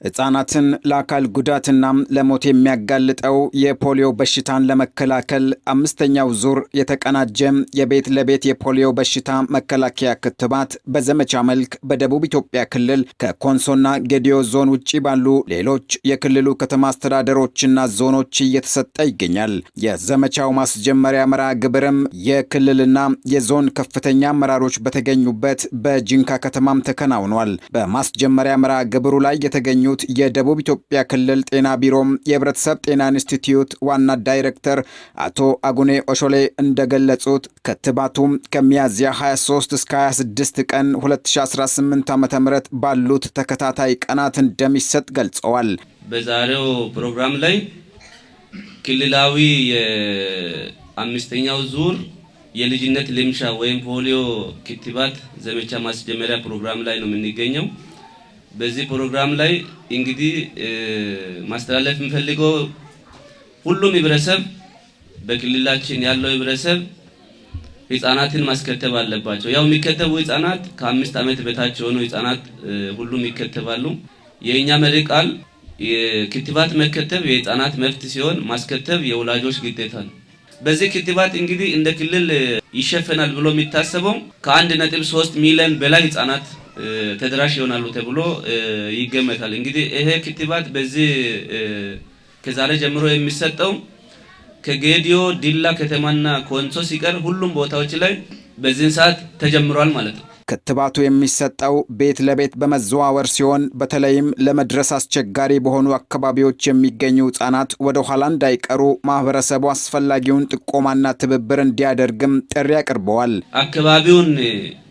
ሕፃናትን ለአካል ጉዳትና ለሞት የሚያጋልጠው የፖሊዮ በሽታን ለመከላከል አምስተኛው ዙር የተቀናጀ የቤት ለቤት የፖሊዮ በሽታ መከላከያ ክትባት በዘመቻ መልክ በደቡብ ኢትዮጵያ ክልል ከኮንሶና ጌዲዮ ዞን ውጭ ባሉ ሌሎች የክልሉ ከተማ አስተዳደሮችና ዞኖች እየተሰጠ ይገኛል። የዘመቻው ማስጀመሪያ መርሃ ግብርም የክልልና የዞን ከፍተኛ አመራሮች በተገኙበት በጂንካ ከተማም ተከናውኗል። በማስጀመሪያ መርሃ ግብሩ ላይ የተገኙት የደቡብ ኢትዮጵያ ክልል ጤና ቢሮም የህብረተሰብ ጤና ኢንስቲትዩት ዋና ዳይሬክተር አቶ አጉኔ ኦሾሌ እንደገለጹት ክትባቱም ከሚያዝያ 23 እስከ 26 ቀን 2018 ዓ.ም ባሉት ተከታታይ ቀናት እንደሚሰጥ ገልጸዋል። በዛሬው ፕሮግራም ላይ ክልላዊ የአምስተኛው ዙር የልጅነት ልምሻ ወይም ፖሊዮ ክትባት ዘመቻ ማስጀመሪያ ፕሮግራም ላይ ነው የምንገኘው። በዚህ ፕሮግራም ላይ እንግዲህ ማስተላለፍ የምፈልገው ሁሉም ህብረተሰብ፣ በክልላችን ያለው ህብረተሰብ ህጻናትን ማስከተብ አለባቸው። ያው የሚከተቡ ህጻናት ከ5 ዓመት በታች የሆኑ ህጻናት ሁሉም ይከተባሉ። የእኛ መሪ ቃል ክትባት መከተብ የህጻናት መብት ሲሆን ማስከተብ የወላጆች ግዴታ ነው። በዚህ ክትባት እንግዲህ እንደ ክልል ይሸፈናል ብሎ የሚታሰበው ከ1.3 ሚሊዮን በላይ ህጻናት ተደራሽ ይሆናሉ ተብሎ ይገመታል። እንግዲህ ይሄ ክትባት በዚህ ከዛሬ ጀምሮ የሚሰጠው ከጌዲዮ፣ ዲላ ከተማና ኮንሶ ሲቀር ሁሉም ቦታዎች ላይ በዚህን ሰዓት ተጀምሯል ማለት ነው። ክትባቱ የሚሰጠው ቤት ለቤት በመዘዋወር ሲሆን፣ በተለይም ለመድረስ አስቸጋሪ በሆኑ አካባቢዎች የሚገኙ ሕጻናት ወደ ኋላ እንዳይቀሩ ማህበረሰቡ አስፈላጊውን ጥቆማና ትብብር እንዲያደርግም ጥሪ አቅርበዋል። አካባቢውን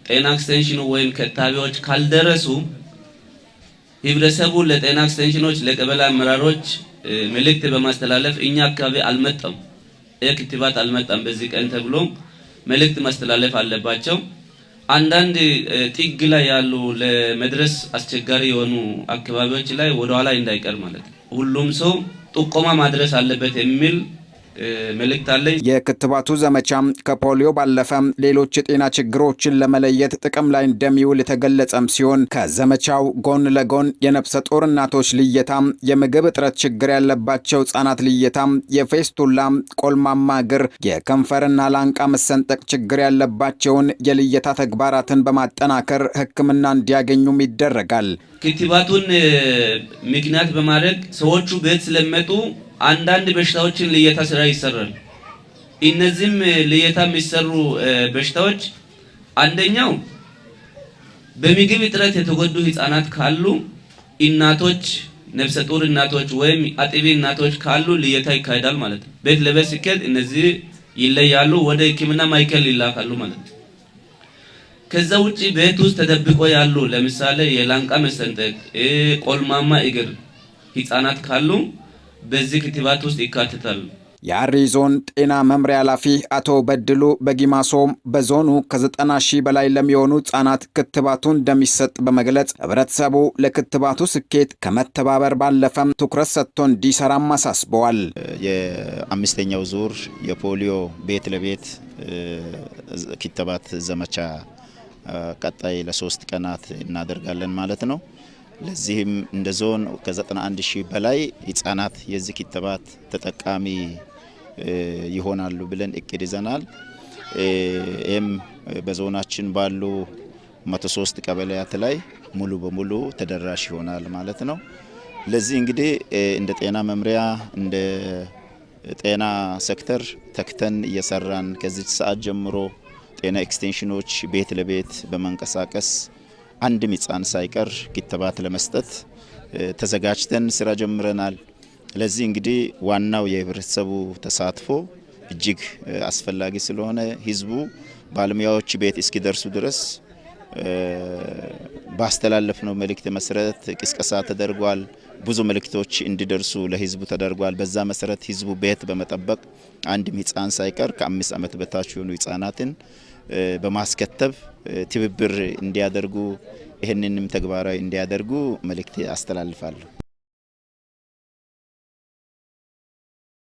ጤና ኤክስቴንሽኑ ወይም ከታቢዎች ካልደረሱ ህብረተሰቡ ለጤና ኤክስቴንሽኖች፣ ለቀበሌ አመራሮች መልእክት በማስተላለፍ እኛ አካባቢ አልመጣም፣ ይህ ክትባት አልመጣም በዚህ ቀን ተብሎ መልእክት ማስተላለፍ አለባቸው። አንዳንድ ጥግ ላይ ያሉ ለመድረስ አስቸጋሪ የሆኑ አካባቢዎች ላይ ወደኋላ እንዳይቀር ማለት ነው። ሁሉም ሰው ጥቆማ ማድረስ አለበት የሚል መልእክት አለኝ። የክትባቱ ዘመቻ ከፖሊዮ ባለፈ ሌሎች የጤና ችግሮችን ለመለየት ጥቅም ላይ እንደሚውል የተገለጸም ሲሆን፣ ከዘመቻው ጎን ለጎን የነፍሰ ጡር እናቶች ልየታ፣ የምግብ እጥረት ችግር ያለባቸው ህጻናት ልየታ፣ የፌስቱላ፣ ቆልማማ እግር፣ የከንፈርና ላንቃ መሰንጠቅ ችግር ያለባቸውን የልየታ ተግባራትን በማጠናከር ሕክምና እንዲያገኙም ይደረጋል። ክትባቱን ምክንያት በማድረግ ሰዎቹ ቤት ስለሚመጡ አንዳንድ በሽታዎችን ልየታ ስራ ይሰራል። እነዚህም ልየታ የሚሰሩ በሽታዎች አንደኛው በምግብ እጥረት የተጎዱ ህጻናት ካሉ፣ እናቶች፣ ነፍሰ ጡር እናቶች ወይም አጥቢ እናቶች ካሉ ልየታ ይካሄዳል ማለት ነው። ቤት ለቤት ሲኬድ እነዚህ ይለያሉ፣ ወደ ሕክምና ማዕከል ይላካሉ ማለት ነው። ከዛ ውጪ ቤት ውስጥ ተደብቆ ያሉ ለምሳሌ የላንቃ መሰንጠቅ፣ ቆልማማ እግር ህጻናት ካሉ በዚህ ክትባት ውስጥ ይካተታሉ። የአሪ ዞን ጤና መምሪያ ኃላፊ አቶ በድሉ በጊማሶም በዞኑ ከ90 ሺህ በላይ ለሚሆኑ ህጻናት ክትባቱ እንደሚሰጥ በመግለጽ ህብረተሰቡ ለክትባቱ ስኬት ከመተባበር ባለፈም ትኩረት ሰጥቶ እንዲሰራም አሳስበዋል። የአምስተኛው ዙር የፖሊዮ ቤት ለቤት ክትባት ዘመቻ ቀጣይ ለ3 ቀናት እናደርጋለን ማለት ነው። ለዚህም እንደ ዞን ከ91 ሺህ በላይ ህጻናት የዚህ ክትባት ተጠቃሚ ይሆናሉ ብለን እቅድ ይዘናል። ይህም በዞናችን ባሉ 103 ቀበሌያት ላይ ሙሉ በሙሉ ተደራሽ ይሆናል ማለት ነው። ለዚህ እንግዲህ እንደ ጤና መምሪያ፣ እንደ ጤና ሴክተር ተግተን እየሰራን ከዚህ ሰዓት ጀምሮ ጤና ኤክስቴንሽኖች ቤት ለቤት በመንቀሳቀስ አንድም ህጻን ሳይቀር ክትባት ለመስጠት ተዘጋጅተን ስራ ጀምረናል። ለዚህ እንግዲህ ዋናው የህብረተሰቡ ተሳትፎ እጅግ አስፈላጊ ስለሆነ ህዝቡ ባለሙያዎች ቤት እስኪደርሱ ድረስ ባስተላለፍነው መልእክት መሰረት ቅስቀሳ ተደርጓል። ብዙ መልእክቶች እንዲደርሱ ለህዝቡ ተደርጓል። በዛ መሰረት ህዝቡ ቤት በመጠበቅ አንድም ህፃን ሳይቀር ከ5 ዓመት በታች የሆኑ ህጻናትን በማስከተብ ትብብር እንዲያደርጉ፣ ይህንንም ተግባራዊ እንዲያደርጉ መልእክት አስተላልፋለሁ።